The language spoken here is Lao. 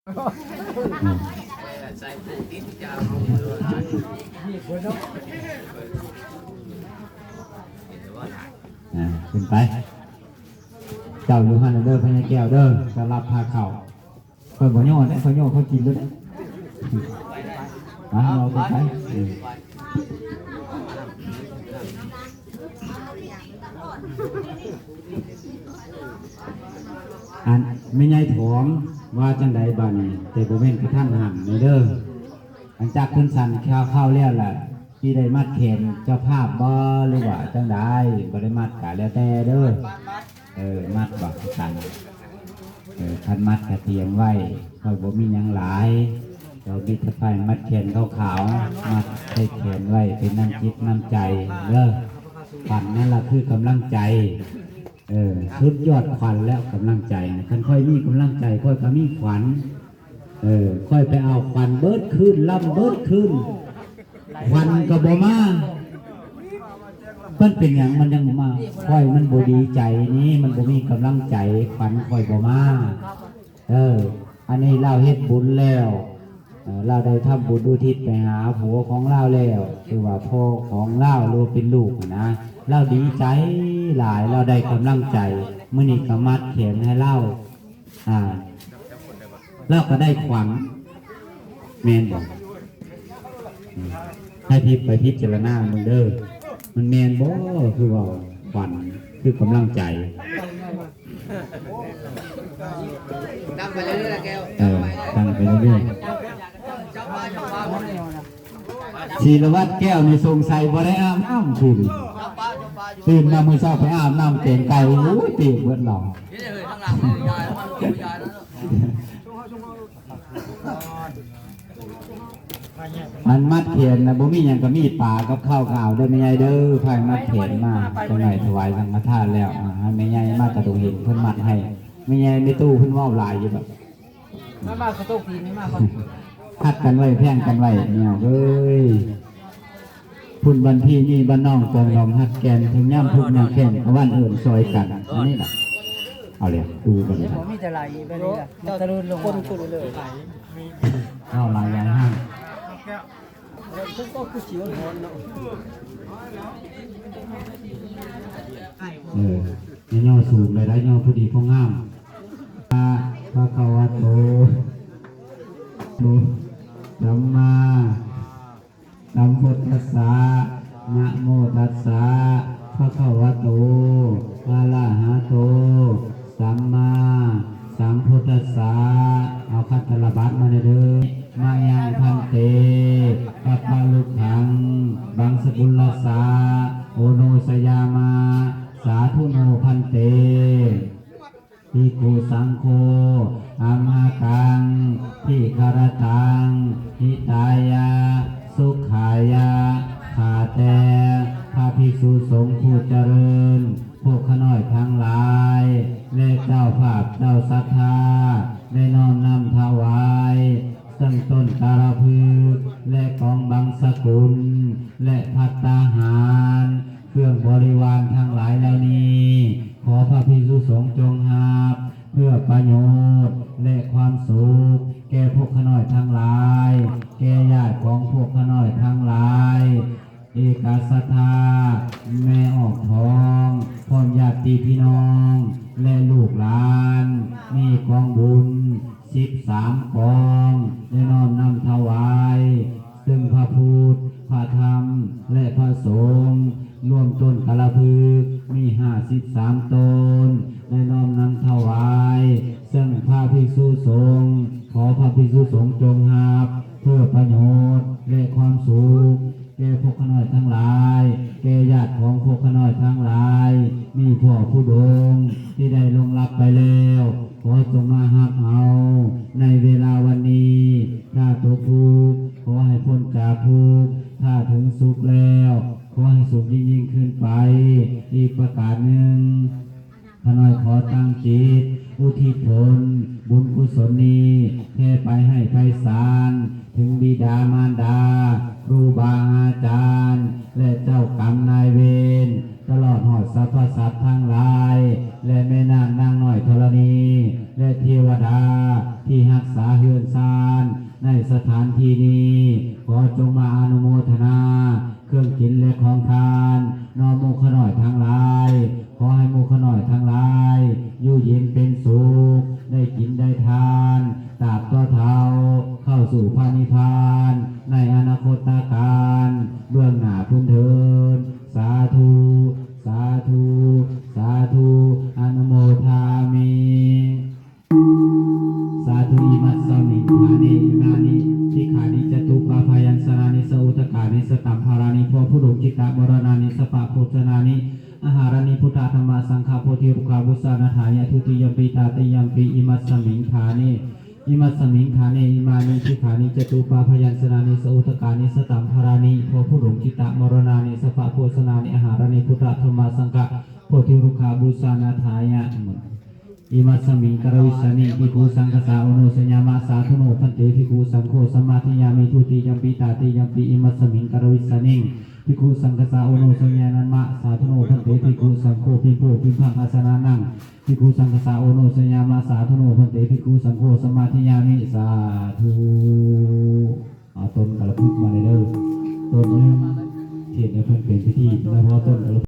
ອືມ ອ່າ ຂຶ້ນໄປ ເຈົ້າຢູ່ຫັ້ນເດີ ພະຍາແກ້ວເດີ ສຳລັບພາເຂົ້າ. ຂ້ອຍບໍ່ຍໍເດ້ ຂ້ອຍຍໍເຂົາກິນໂລດເດ້. ມາ ເອົາໄປ ໄປ ເອີ ອັນແມ່ໃຫຍ່ຖອມວ່າຈັ່ງໃດບາດນີ້ ແຕ່ບໍ່ແມ່ນກະທັນຫັນເດີ. ຫຼັງຈາກຂຶ້ນສັນຂ່າວແລ້ວລະ ຊິໄດ້ມັດແຂນເຈົ້າພາບບໍ່ ຫຼືວ່າຈັ່ງໃດ? ບໍ່ໄດ້ມັດກະແລ້ວແຕ່ເດີ. ເອີ ມັດບໍ່ຄືກັນ. ເອີ ຄັນມັດກະຕຽມໄວ້ ຂ້ອຍບໍ່ມີຫຍັງຫຼາຍ ເຈົ້າມີແຕ່ໄປມັດແຂນຂາວໆ ມັດໃສ່ແຂນໄວ້ເປັນນ້ຳຈິດນ້ຳໃຈເດີ. ຂວັນນັ້ນລະຄືກຳລັງໃຈ. ເອີ ສຸດຍອດຂວັນແລ້ວກຳລັງໃຈນະ. ຄັນຂ້ອຍມີກຳລັງໃຈ ຂ້ອຍກະມີຂວັນ. ເອີ ຂ້ອຍໄປເອົາຂວັນເບິດຄືນ ລຳເບິດຄືນ ຂວັນກໍບໍ່ມາ. ມັນເປັນຫຍັງມັນຍັງບໍ່ມາ? ຂ້ອຍມັນບໍ່ດີໃຈນີ້ ມັນບໍ່ມີກຳລັງໃຈ ຂວັນຂ້ອຍບໍ່ມາ. ເອີ ອັນນີ້ລາວເຮັດບຸນແລ້ວ ເອີ ລາວໄດ້ທຳບຸນອຸທິດໄປຫາຜົວຂອງລາວແລ້ວ ຫຼືວ່າພໍ່ຂອງລາວ ຫຼືວ່າເປັນລູກຫັ້ນນະ ລາວດີໃຈຫຼາຍ ລາວໄດ້ກຳລັງໃຈ. ມື້ນີ້ກໍມັດແຂນໃຫ້ລາວ ອ່າ ລາວກໍໄດ້ຂວັນ ແມ່ນບໍ່? ອືມ ໃຫ້ພິບໄປພິຈາລະນາເບິ່ງເດີ ມັນແມ່ນບໍ່? ຄືເວົ້າຂວັນຄືກຳລັງໃຈ. ຕັ້ງໄປເລື້ອຍໆ ແກ້ວ ເອີ ຕັ້ງໄປເລື້ອຍໆ. ສີລະວັດແກ້ວນີ້ສົງໄສບໍ່ໄດ້ອາບນ້ຳຄືນ ຕື່ນມາມື້ເຊົ້າໄປອາບນ້ຳແກງໄກ່ ໂອ້ຍ ເປກເບິດລາວ. ອັນມັດແຂນນະ ບໍ່ມີຫຍັງກໍມີປາກັບເຂົ້າກໍເອົາເດີແມ່ໃຫຍ່ເດີ. ພາຍມັດແຂນມາ ຈັ່ງໃດຖວາຍສັງຄະທານແລ້ວ ໃຫ້ແມ່ໃຫຍ່ມາກະດົງເຫັນເພິ່ນມັດໃຫ້. ແມ່ໃຫຍ່ແມ່ຕູ້ເພິ່ນເວົ້າຫຼາຍຢູ່ດອກ. ມາ ມາ ເຂົ້າໂຕະກິນ ມາກ່ອນ. ຮັກກັນໄວ້ ແພງກັນໄວ້ ແນວເອີຍ. ພຸ້ນບ້ານພີ່ ນີ້ບ້ານນ້ອງ ປອງດອງຮັກແກ່ນ ເຖິງຍາມທຸກຍາມແຄ້ນ ກະຫວັ່ນເອີ້ນຊ່ອຍກັນ. ອັນນີ້ລະ ເອົາແລ້ວ ດູກັນລະ ບໍ່ມີແຕ່ໄຫຼແບບນີ້ລະ ມັນຕະເລີນລົງ ຄົນຂຶ້ນເລີຍ ເອົາຫຼາຍຢ່າງຫັ້ນ. ເອີ ຢ່າຍໍສູງໄດ້ ຍໍພໍດີພໍງາມ. ພະຄະວະໂຕ ສຳມາ ສຳພຸດທັດສະ ນະໂມຕັດສະ ພະຄະວະໂຕ ອະລະຫະໂຕ ສຳມາສຳພຸດທັດສະ. ເອົາຂັດຕະລະບັດມາແດ່ເດີ. ມະຍັງພັນເຕ ກັບປະລຸກຂັງ ບັງສະກຸນລັດສະ ໂອໂນຊະຍາມະ ສາທຸໂນພັນເຕ. ພິກຂຸສັງໂຄ ອາມະກັງ ທິກຂະຣະຕັງ ຫິຕາຍະ ສຸຂາຍະ. ຂ້າແຕ່ພະພິກສຸສົງຜູ້ຈະເລີນ, ພວກຂ້ານ້ອຍທັງຫຼາຍ ແລະ ເຈົ້າພາບເຈົ້າສັດທາ ໄດ້ນ້ອມນຳຖວາຍ ເຊິ່ງຕົ້ນກາລະພຶກ ແລະ ກອງບັງສະກຸນ ແລະ ພັດຕາຫານ ເຄື່ອງບໍລິວານທັງຫຼາຍເຫຼົ່ານີ້ ຂໍພະພິກສຸສົງຈົ່ງຮັບ ເພື່ອປະໂຫຍດ ແລະ ຄວາມສຸກ ແກ່ພວກຂ້ານ້ອຍທັງຫຼາຍ ແກ່ຍາດຂອງພວກຂ້ານ້ອຍທັງຫຼາຍ. ເອກະສັດທາ ແມ່ອອກທອງ ພ້ອມຍາດຕິພີ່ນ້ອງ ແລະ ລູກຫຼານ ມີກອງບຸນສິບສາມກອງ ໄດ້ນ້ອມນຳຖວາຍ ເຊິ່ງພະພຸດ ພະທຳ ແລະ ພະສົງ ລວມຕົ້ນກາລະພຶກມີຫ້າສິບສາມຕົນ ໄດ້ນ້ອມນຳຖວາຍ ເຊິ່ງພະພິກສຸສົງ ຂໍພະພິກສຸສົງຈົ່ງຮັບ ເພື່ອປະໂຫຍດ ແລະ ຄວາມສຸກ ແກ່ພວກຂ້ານ້ອຍທັງຫຼາຍ ແກ່ຍາດຂອງພວກຂ້ານ້ອຍທັງຫຼາຍ ມີພໍ່ຜູ້ດົງທີ່ໄດ້ລ່ວງລັບໄປແລ້ວ ຂໍຈົ່ງມາຮັບເອົາໃນເວລາວັນນີ້. ຖ້າຕົກທຸກ ຂໍໃຫ້ພົ້ນຈາກທຸກ, ຖ້າເຖິງສຸກແລ້ວ ຂໍໃຫ້ສຸກຍິ່ງໆຂຶ້ນໄປ. ອີກປະການໜຶ່ງ ຂ້ານ້ອຍຂໍຕັ້ງຈິດ ອຸທິດຜົນ ບຸນກຸສົນນີ້ແຜ່ໄປໃຫ້ໄພສານ ເຖິງບິດາມານດາ, ຄູບາອາຈານ ແລະ ເຈົ້າກຳນາຍເວນ, ຕະຫຼອດຮອດສັບພະສັດທັງຫຼາຍ ແລະ ແມ່ນາງນາງນ້ອຍທໍລະນີ ແລະ ເທວະດາທີ່ຮັກສາເຮືອນຊານໃນສະຖານທີ່ນີ້, ຂໍຈົ່ງມາອະນຸໂມທະນາ ເຄື່ອງກິນ ແລະ ຂອງທານ ເນາະໝູ່ຂ້ານ້ອຍທັງຫຼາຍ. ຂໍໃຫ້ໝູ່ຂ້ານ້ອຍທັງຫຼາຍ ຢູ່ເຢັນເປັນສຸກ, ໄດ້ກິນໄດ້ທານ ຕາບຕໍ່ເທົ່າ ເຂົ້າສູ່ພະນິບພານ ໃນອະນາຄົດຕະການເບື້ອງໜ້າພຸ້ນເທີ້ນ. ສາທຸ ສາທຸ ສາທຸ ອະນຸໂມທາມິ. ສາທຸ ອິມັດສະມິງຖາເນ ອິມານິ ສິກຂານິ ຈະຕຸປາພະຍັນສະນານິ ສະອຸດທະການິ ສະຕັມພະລານິ ໂພພຸດົງ ຈິດຕະມໍລະນານິ ສະປະໂພຊະນານິ ອາຫາຣານິ ພຸດທະທຳມະສັງຄະ ໂພທິລຸກຂະບູຊານາທາຍະ ທຸຕິຍຳປີ ຕະຕິຍຳປີ ອິມັດສະມິງຖາເນ ອິມັດສະມິງຖາເນ ອິມານິ ສິກຂານິ ຈະຕຸປາພະຍັນສະນານິ ສະອຸດທະການິ ສະຕັມພະລານິ ໂພພຸດົງ ຈິດຕະມໍລະນານິ ສະປະໂພຊະນານິ ອາຫາຣານິ ພຸດທະທຳມະສັງຄະ ໂພທິລຸກຂະບູຊານາທາຍະ ອິມັດສະມິງກາລະວິສານິ ພິກຂຸສັງຄະສາ ໂອໂນຊະຍາມະ ສາທຸໂນ ພັນເຕ ພິກຂຸສັງໂຄ ສະມາທິຍາມິ ທຸຕິຍຳປີ ຕະຕິຍຳປີ ອິມັດສະມິງກາລະວິສານິ ພິກຂຸສັງຄະສາ ໂອໂນຊະຍາມະ ສາທຸໂນ ພັນເຕ ພິກຂຸສັງໂຄ ພິມໂພ ພິມພັງ ອາສະນະນັງ ພິກຂຸສັງຄະສາ ໂອໂນຊະຍາມະ ສາທຸໂນ ພັນເຕ ພິກຂຸສັງໂຄ ສະມາທິຍາມິ ສາທຸ. ເອົາຕົ້ນກາລະພຶກມາເລີຍເດີ ຕົ້ນໜຶ່ງ ເຮັດໃຫ້ເພິ່ນເປັນພິທີ ແລ້ວພໍຕົ້ນກາລະ